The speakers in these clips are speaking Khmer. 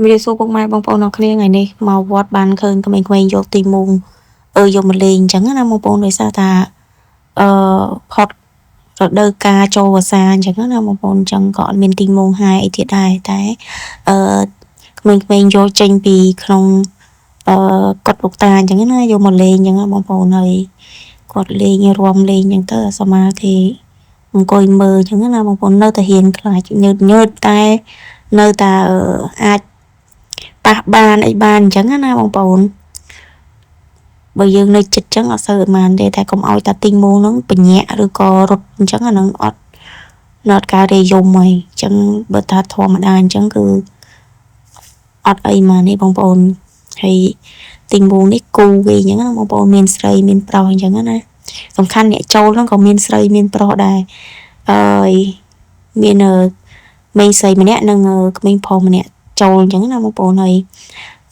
ជំរាបសួរពុកម៉ែបងប្អូនអរគ្នាថ្ងៃនេះមកវត្តបានឃើញក្មេងៗយកទីមងយកមកលេងអញ្ចឹងណាបងប្អូនដោយសារថាអឺផុតរដូវកាលចូលវស្សាអញ្ចឹងណាបងប្អូនអញ្ចឹងក៏អត់មានទីមងហែអីទៀតដែរតែអឺក្មេងៗយកចេញពីក្នុងអឺកុដិលោកតាអញ្ចឹងណាយកមកលេងអញ្ចឹងណាបងប្អូនហើយគាត់លេងរាំលេងអញ្ចឹងទៅអាសមាគេអង្គុយមើលអញ្ចឹងណាបងប្អូននៅតែហ៊ានខ្លាចញើតញើតតែនៅតែអាចប៉ះបានអីបានអញ្ចឹងណាបងប្អូនបើយើងនៅចិត្តអញ្ចឹងអត់សូវបានទេតែកុំឲ្យតាទីងមងហ្នឹងបញ្ញាក់ឬក៏រត់អញ្ចឹងអាហ្នឹងអត់នៅអត់ការរាយមហើយអញ្ចឹងបើថាធម្មតាអញ្ចឹងគឺអត់អីមកនេះបងប្អូនហើយទីងមងនេះគូគេអញ្ចឹងណាបងប្អូនមានស្រីមានប្រុសអញ្ចឹងណាសំខាន់អ្នកចូលហ្នឹងក៏មានស្រីមានប្រុសដែរអើយមានមេងស្រីម្នាក់និងក្មេងប្រុសម្នាក់ចូលអញ្ចឹងណាបងប្អូនហើយ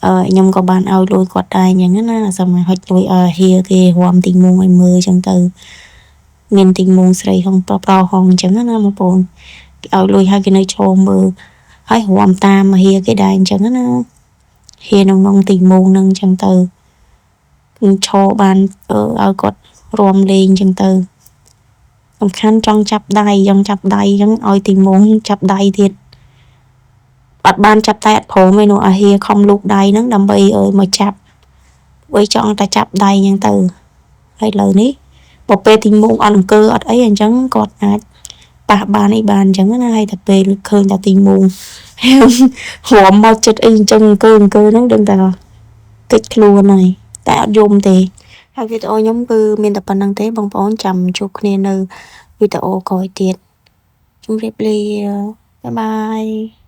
អឺខ្ញុំក៏បានឲ្យលុយគាត់ដែរអញ្ចឹងណាសមហុចលុយឲ្យហៀគេរាំទីងមងឲ្យមើលអញ្ចឹងទៅមានទីងមងស្រីហងប្រុសប្រុសហងអញ្ចឹងណាបងប្អូនគេឲ្យលុយឲ្យគេនៅឈរមើលហើយរាំតាមហៀគេដែរអញ្ចឹងណាហៀក្នុងទីងមងនឹងអញ្ចឹងទៅគឺឈរបានឲ្យគាត់រាំលេងអញ្ចឹងទៅសំខាន់ចង់ចាប់ដៃចង់ចាប់ដៃអញ្ចឹងឲ្យទីងមងចាប់ដៃទៀតអត់បានចាប់តែអត់ព្រមទេនោះអាហៀខំលូកដៃហ្នឹងដើម្បីឲ្យមកចាប់អ្វីចង់តែចាប់ដៃអញ្ចឹងទៅហើយឥឡូវនេះបើពេលទីងមងអត់អង្គើអត់អីអញ្ចឹងគាត់អាចប៉ះបានអីបានអញ្ចឹងណាហើយតែពេលឃើញតែទីងមងរាំមកចិត្តអីអញ្ចឹងអង្គើអង្គើហ្នឹងដឹងតែកិច្ចខ្លួនហើយតែអត់យំទេហើយវីដេអូខ្ញុំគឺមានតែប៉ុណ្្នឹងទេបងប្អូនចាំជួបគ្នានៅវីដេអូក្រោយទៀតជម្រាបលាបាយបាយ។